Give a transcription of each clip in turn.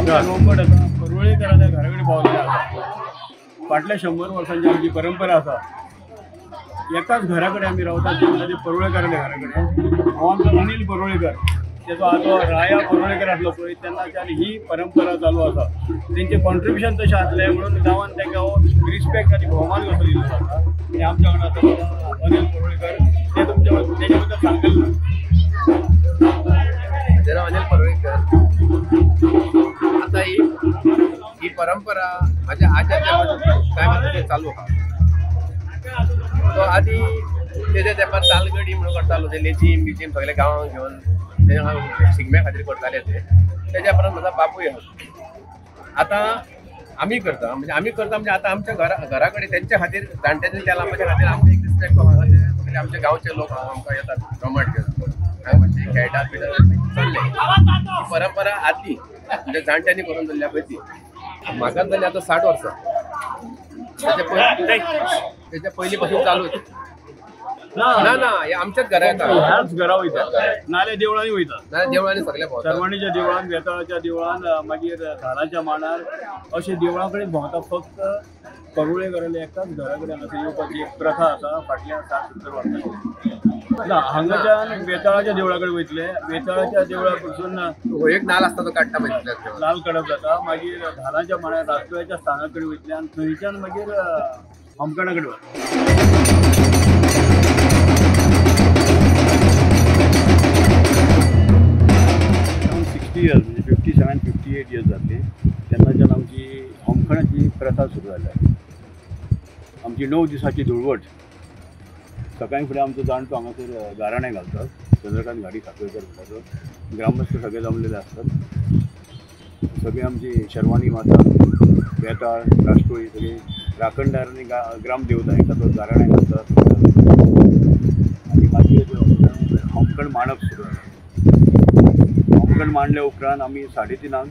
आमच्या रोमट आतां परुळेकराच्या घरा कडेन पावलेले आसा. फाटल्या 100 वर्सांची आमची परंपरा आसा. एकाच घरा कडेन आमी रावतात ते म्हणजे परुळेकराच्या घरा कडेन. हो आमचो अनिल परुळेकर, तेजो आजो राया परुळेकर आसलो पळय तेन्नाच्यान ही परंपरा चालू आसा. तेंचें कॉन्ट्रिब्युशन तशें आसलें म्हणून गांवान तांकां हो रिस्पेक्ट आनी भोवमान कसो दिलो जाता. आनी आमच्या वांगडा आतां अनिल परुळेकर, ते तुमच्या तेजे बद्दल सांगतले. म्हजें नांव अनिल परुळेकर. आतां ही परंपरा म्हाज्या आज्याच्या टायमार चालू आसा. तो आदी तेज्या तेंपार तालगडी म्हणून करतालो, ते लेजीम बिजीम सगळे गांवांक घेवन ते शिगम्या खातीर करताले ते. तेज्या उपरांत म्हजो बापूय आसा. आतां आमी करता, म्हणजे आमी करता म्हणजे आतां आमच्या घरा कडेन तेंच्या खातीर जाणट्यांनी केला म्हणजे खातीर आमकां एक रिस्पेक्ट हांगा आमच्या गांवचे लोक हांगा आमकां येतात रोमट घेवन हांगा मातशें खेळटात बिळटात चल्लें. ही परंपरा आदली म्हणजे जाणट्यांनी करून दवरल्या पळय ती. म्हाका जाली आतां 60 वर्सां, तेच्या पयलीं पासून चालू. ना ना, हे आमच्याच घरा येता, ह्याच घरा वयता, नाल्या देवळांनी वयता, नाल्या देवळांनी सगळे भोंवता. सर्वणीच्या देवळान, वेताळाच्या देवळान, मागीर धालाच्या मांडार, अशे देवळां कडेन भोंवता. फक्त परुळेकराल्या एकाच घरा कडेन हांगासर येवपाची एक प्रथा आसा फाटल्या 60-70 वर्सांची. ना, हांगाच्यान वेताळाच्या देवळा कडेन वयतले, वेताळाच्या देवळा कडसून एक नाल आसता तो काडटा, मागीर नाल काडप जाता. मागीर धालाच्या मांडार राष्ट्राच्या स्थाना कडेन वयतले आनी थंयच्यान मागीर होमखणा कडेन वता. इयर्स म्हणजे 57 58 इयर्स जातली तेन्नाच्यान आमची होमखणाची प्रथा सुरू जाल्या. आमची 9 दिसाची धुळवट. सकाळी फुडें आमचो जाणटो हांगासर गाराणें घालतात, चंद्रकांत घाडी साखळेकर म्हणटा तो. ग्रामस्थ सगळे जमलेले आसतात, सगळी आमची शेरवाणी माता, वेताळ, राष्ट्रोळी सगळी राखणदार आनी ग्रामदेवता हेंकां तो गाराणें घालतात आनी मागीर होमखण मांडप सुरू जाता. होमखण मांडल्या उपरांत आमी 3:30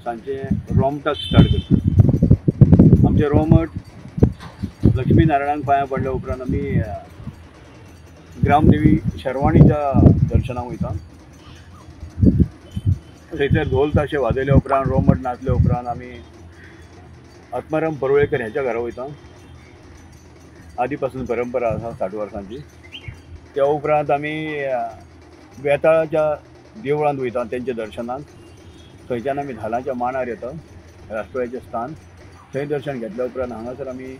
सांजचे रोमटाक स्टार्ट करतात. आमचें रोमट लक्ष्मी नारायणाक पांयां पडल्या उपरांत आमी ग्रामदेवी शेरवाणीच्या दर्शनाक वयता. थंयसर ढोल ताशे वाजयल्या उपरांत, रोमट नाचल्या उपरांत आमी आत्माराम परुळेकर ह्याच्या घरा वयता. आदी पासून परंपरा आसा 60 वर्सांची. त्या उपरांत आमी वेताळाच्या देवळांत वयता तेंच्या दर्शनाक. थंयच्यान आमी धालाच्या मांडार येता, राष्ट्रोळ्याचें स्थान. थंय दर्शन घेतल्या उपरांत हांगासर आमी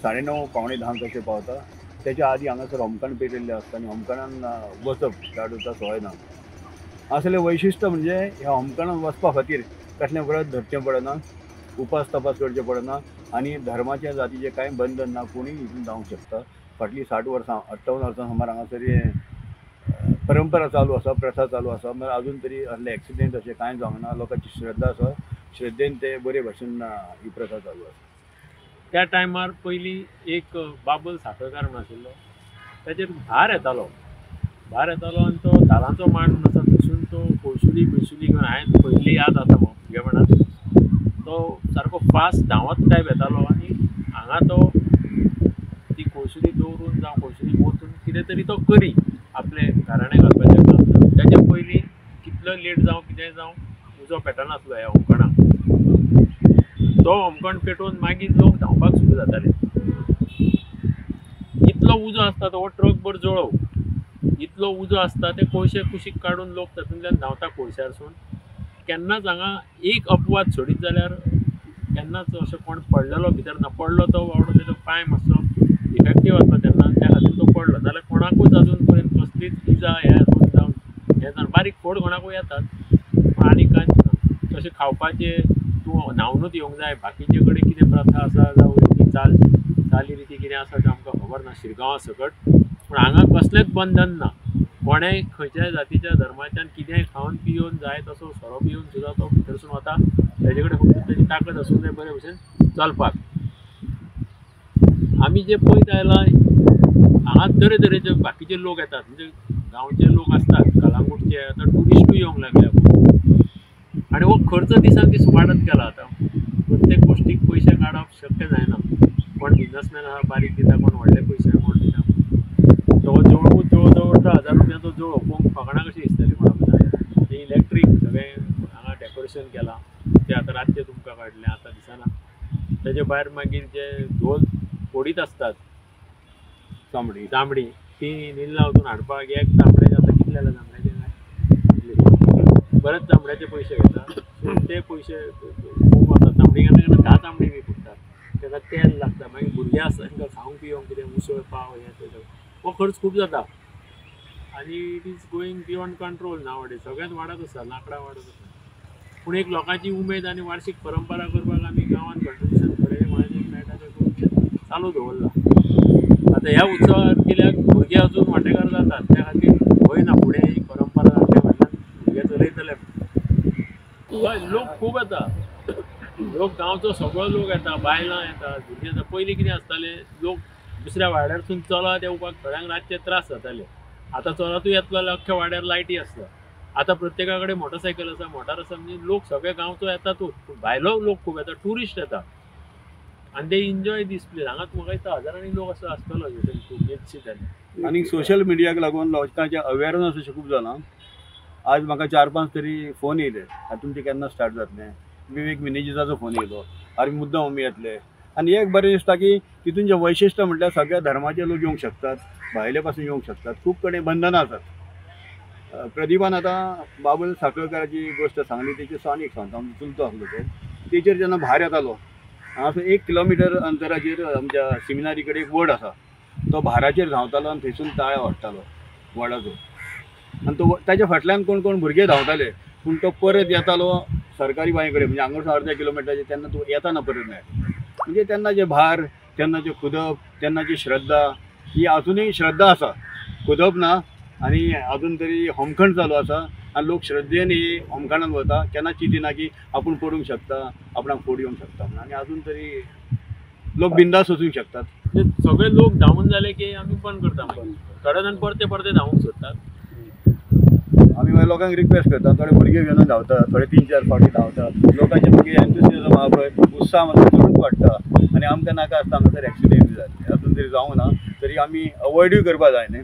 9:30 9:45 कशें पावता. तेच्या आदी हांगासर होमखण पेटिल्लें आसता आनी होमखणान वचप स्टार्ट जाता 9:15. असलें वैशिश्ट म्हणजे ह्या होमखणान वचपा खातीर कसलें व्रत धरचें पडना, उपास तपास करचें पडना आनी धर्माचें जातीचें कांय बंधन ना. कोणूय हितून जावंक शकता. फाटलीं 60 वर्सां 58 वर्सां सुमार हांगासर परंपरा चालू आसा, प्रथा चालू आसा. मागीर अजून तरी असले एक्सिडेंट अशें कांय जावंक ना. लोकांची श्रद्धा आसा, श्रद्धेन ते बरे भशेन ही प्रथा चालू आसा. त्या टायमार पयलीं एक बाबल साखळकार म्हणून आशिल्लो, ताचेर भार येतालो, भार येतालो आनी तो धालांचो मांड म्हणून आसा थंयसून तो कोळसुली बिळसुली घेवन, हांवें पयली याद आसा भुरगेपणांत, तो सारको फास्ट धांवत टायप येतालो आनी हांगा तो ती कोळसुली दवरून जावं कोळसुली वचून कितें तरी तो करी आपलें घराणें घालपाचें काम. तेच्या पयलीं कितलो लेट जावं कितेंय जावं उजो पेटनासलो ह्या होमखणाक. तो होमखण पेटोवन मागीर लोक धांवपाक सुरू जाताले. इतलो उजो आसता तो ट्रकभर जळोव, इतलो उजो आसता ते कोळशे कुशीक काडून लोक तातूंतल्यान धांवता कोळश्यारसून. केन्नाच हांगा एक अपवाद सोडीत जाल्यार केन्नाच अशें कोण पडलेलो भितर ना. पडलो तो बावडो तेजो पांय मातसो इफेक्टीव आसलो तेन्ना, त्या खातीर तो पडलो. नाल्यार कोणाकूच अजून पर्यंत कसलीच इजा हें जावन हें जावन बारीक फोड कोणाकूय येतात पूण आनी कांयच ना. तशें खावपाचें तूं न्हांवनूच येवंक जाय. बाकीचे कडेन कितें प्रथा आसा जावं चाली रिती कितें आसा तें आमकां खबर ना शिरगांवा सकट. पूण हांगा कसलेंच बंधन ना. कोणेय खंयच्याय जातीच्या धर्माच्यान कितेंय खावन पिवन जाय तसो सोरो पिवन सुद्दां तो भितरसून वता. तेजे कडेन फक्त तेजी ताकद आसूंक जाय बरे भशेन चलपाक. आमी जे पळयत आयला हांगा तरेतरेचे बाकीचे लोक येतात, म्हणजे गांवचे लोक आसतात, कलांगूटचे, आतां ट्युरिस्टूय येवंक लागले. आनी हो खर्च दिसान दीस वाडत गेला. आतां प्रत्येक गोश्टीक पयशे काडप शक्य जायना. कोण बिजनसमॅन आसा बारीक दिता, कोण व्हडले पयशे कोण दिता. तो जवळूच जवळ जवळ 1000 रुपयांचो जवळ पळोवंक फकाणां कशी दिसतली कोणाक. ते इलेक्ट्रीक सगळें हांगा डेकोरेशन डेकोरेशन केलां तें आतां रातचें तुमकां काडलें आतां दिसना. तेजे भायर मागीर जे धोल फोडीत आसतात तांबडी तांबडी ती निल्ला वचून हाडपाक एक तांबड्याचे आतां कितले जाल्यार तांबड्याचे बरेच तांबड्याचे पयशे घेता. सो ते पयशे खूब वता. तांबडी केन्ना केन्ना 10 तांबडी बी फुट्टात, ताका तेल लागता, मागीर भुरगीं आसता तांकां खावंक पिवंक कितें उसळ पाव हें तें हो खर्च खूब जाता आनी it is going beyond control नावडे सगळ्यांत वाडत आसा, लांकडां वाडत आसा. पूण एक लोकांची उमेद आनी वार्षीक परंपरा करपाक आमी गांवांत कंट्रिब्युशन थोडें कोणाचें मेळटा तें करून चालू दवरलां. आतां ह्या उत्सवार कित्याक भुरगे अजून वांटेकार जातात त्या खातीर भंय ना, फुडें ही परंपरा आपल्या फाटल्यान भुरगे चलयतले. हय, लोक खूब येता, लोक गांवचो सगळो लोक येता, बायलां येता, भुरगीं येता. पयलीं कितें आसतालें, लोक दुसऱ्या वाड्यारसून चलत येवपाक थोड्यांक रातचे त्रास जाताले. आतां चलतूय येतलो जाल्यार अख्ख्या वाड्यार लायटी आसता. आतां प्रत्येका कडेन मोटरसायकल आसा, मोटार आसा, म्हणजे लोक सगळे गांवचो येतातूच, पूण भायलो लोक खूब येता, ट्युरिस्ट येता आनी ते एन्जॉय दीस प्लेस. हांगा म्हाका दिसता हजारांनी लोक असो आसतलो मेजशी जाल्यार. आनी सोशल मिडियाक लागून लोकांचें अवेरनस अशें खूब जालां. आज म्हाका 4-5 तरी फोन येयले, आतां तुमचें केन्ना स्टार्ट जातलें, विवेक मिनेजीसाचो फोन येयलो, आरे मुद्दम आमी येतले. आनी एक बरें दिसता की तितून जें वैशिश्ट म्हटल्यार सगळ्या धर्माचे लोक येवंक शकतात, भायले पासून येवंक शकतात, खूब कडेन बंधनां आसात. प्रदीपान आतां बाबूल साखळकाराची गोश्ट सांगली, तेची आनी एक सांगता, आमचो चुलतो आसलो तो, तेचेर जेन्ना भार येतालो हांगासून 1 किलोमिटर अंतराचेर आमच्या सिमिनारी कडेन एक वड आसा, तो भाराचेर धांवतालो आनी थंयसून ताळे वाडटालो वडाचो, आनी तो ताच्या फाटल्यान कोण कोण भुरगे धांवताले, पूण तो परत येतालो सरकारी बांय कडेन, म्हणजे हांगासून अर्द्या किलोमिटराचेर तेन्ना तो येताना परत मेळटा. म्हणजे तेन्ना जे भार, तेन्ना जे खुदप, तेन्ना जी श्रद्धा, ही अजुनूय श्रद्धा आसा, खुदप ना आनी अजून तरी होमखण चालू आसा आनी लोक श्रद्धेन ही होमखणान वता, केन्ना चिंतिना की आपूण पडूंक शकता, आपणाक फोड येवंक शकता म्हणून, आनी अजून तरी लोक बिंदास वचूंक शकतात. सगळे लोक धांवून जाले की आमी बंद करता, मागीर थोडे जाण परते परते धांवूंक सोदतात. आमी मागीर लोकांक रिक्वेस्ट करता, थोडे भुरगे घेवन धांवता, थोडे 3-4 फावटी धांवता, लोकांचे मागीर एन्थुसियाजम आहा पळय, उत्साह मातसो चडूच वाडटा आनी आमकां नाका आसता हांगासर एक्सिडेंट बी जातले. अजून तरी जावंक ना तरी आमी अवॉयडूय करपा जाय न्ही.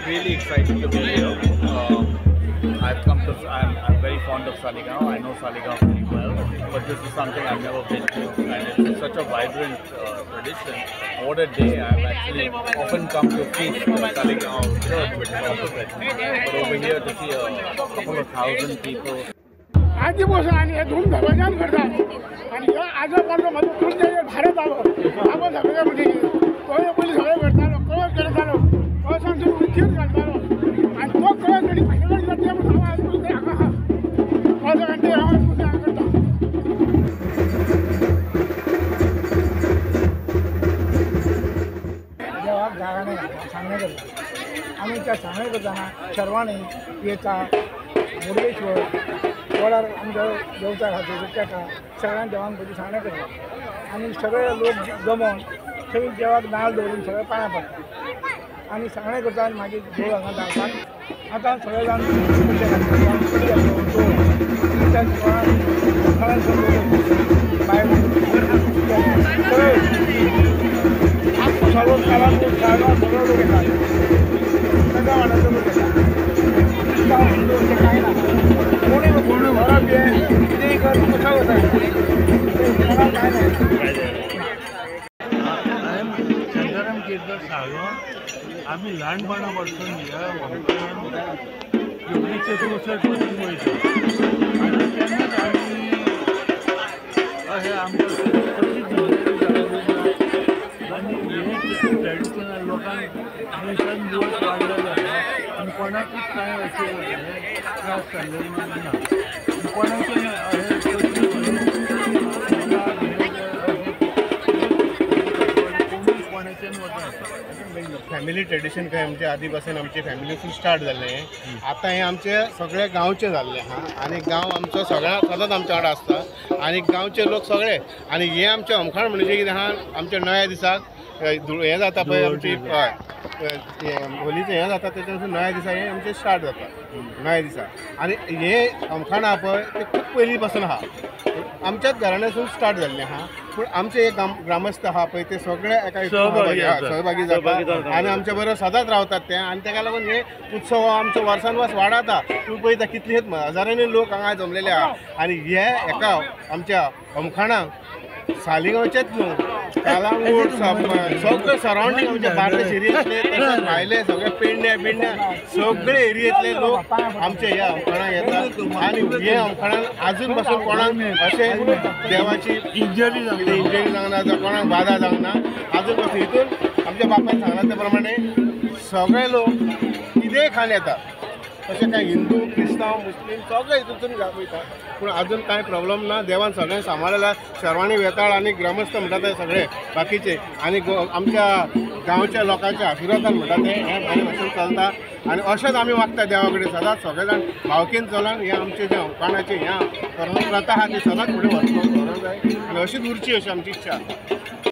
Really excited to be here. I'm very fond of Saligao. I know Saligao pretty well, but this is something I've never been to, and it's such a vibrant tradition. What a day! I've actually often come to feast the Saligao church, which is opposite, but over here to see a couple of thousand people. आजी बसून आनी हे धूम धबाजान करतात आनी हे आजो पडलो म्हजो तुमचे भारत आलो बाबा सगळे म्हणजे तो पयलीं सगळें करतालो, कळस करतालो, कळसान उचीर घालतालो आनी तो कळस आनी म्हाजे कडेन जाता म्हूण हांव आज पसून हांगा आहा, कळस आनी हांव आज पसून हांगा करता. देवाक गाराणें घालता, सांगणें करता. आमी त्या सांगणें करतना शेरवाणी येता, मुर्डेश्वर वडार आमच्या देवचार आसा तेका सगळ्यां देवांक पयलीं सांगणें करता आनी सगळे लोक जमोवन थंय देवाक नाल्ल दवरून सगळे पांयां पडटा आनी सांगणें करता आनी मागीर देव हांगा धांवतात. आतां सगळे जाण पयशे घालता, त्या भायर सगळे आख्खो सगळो गांवांत सगळो लोक येतात, सगळ्या वाड्याचो लोक येतात, क्रिस्तांव हिंदू अशें कांय ना, कोणूय कोणूय व्हरप हें कितेंय कर कशें वता, कोणाक कांय ना. शांताराम केरकर साळगांव. आमी ल्हानपणा पासून ह्या होमखणान 1964 पासून वयता आनी तेन्नाच आमी अशें आमकां कशीच आनी हें ट्रेडिशनल लोकांक दिसान दिवस वाडलेलो आसा आनी कोणाकूच कांय अशें हें त्रास जाल्लें ना, कोणाकूय अशें कोणाच्यान वचना. फॅमिली ट्रेडिशन खंय आमचे आदिपासून आमचे फॅमिलीसून स्टार्ट जाल्लें हें, आतां हें आमचें सगळें गांवचें जाल्लें आहा आनी गांव आमचो सगळ्या सदांच आमच्या वांगडा आसता आनी गांवचे लोक सगळे. आनी हें आमचें होमखण म्हणजे कितें आहा, आमच्या नव्या दिसाक हें जाता पळय आमची हय होलीचें हें जाता तेच्या पासून नव्या दिसा हें आमचें स्टार्ट जाता नव्या दिसा. आनी हें अमखाण आहा पळय तें खूब पयलीं पासून आहा, आमच्याच घराण्यासून स्टार्ट जाल्लें आहा. पूण आमचे एक ग्रामस्थ आहा पळय ते सगळे एका सहभागी जाता आनी आमच्या बरोबर सदांच रावतात ते. आनी तेका लागून हे उत्सव आमचो वर्सान वर्स वाडता. तूं पळयता कितले हजारांनी लोक हांगा जमलेले आहा. आनी हे एका आमच्या अमखाणाक सालिगांवचेच न्हू, कालांगूट सगळे सरावंडींग आमच्या बार्देश एरियेंतले तशेंच भायले सगळे पेडण्या बिडण्या सगळे एरियेंतले लोक आमचे ह्या अमखाणाक येतात. आनी हे अमखाणान आजून पासून कोणाक अशें देवाची इंजरी जावना जावं कोणाक बादा जावना आजून पासून. हितून आमच्या बापायन सांगला त्या प्रमाणे सगळे लोक कितेंय खावन येतात, तशें कांय हिंदू क्रिस्तांव मुस्लीम सगळे हितून वयता. पूण आजून कांय प्रॉब्लम ना, देवान सगळ्यांक सांबाळ्ळें. शेरवाणी वेताळ आनी ग्रामस्थ म्हणटा ते सगळे बाकीचे आनी आमच्या गांवच्या लोकांच्या आशिर्वादान म्हणटा ते हें बरें भशेन चलता. आनी अशेंच आमी वागता देवा कडेन सदांच सगळे जाण भावकेन चलोन हें आमचें जें अमखाणाचें ह्या प्रथा आहा ती सदांच फुडें व्हरपाक जाय आनी अशीच उरची अशी आमची इच्छा आसा.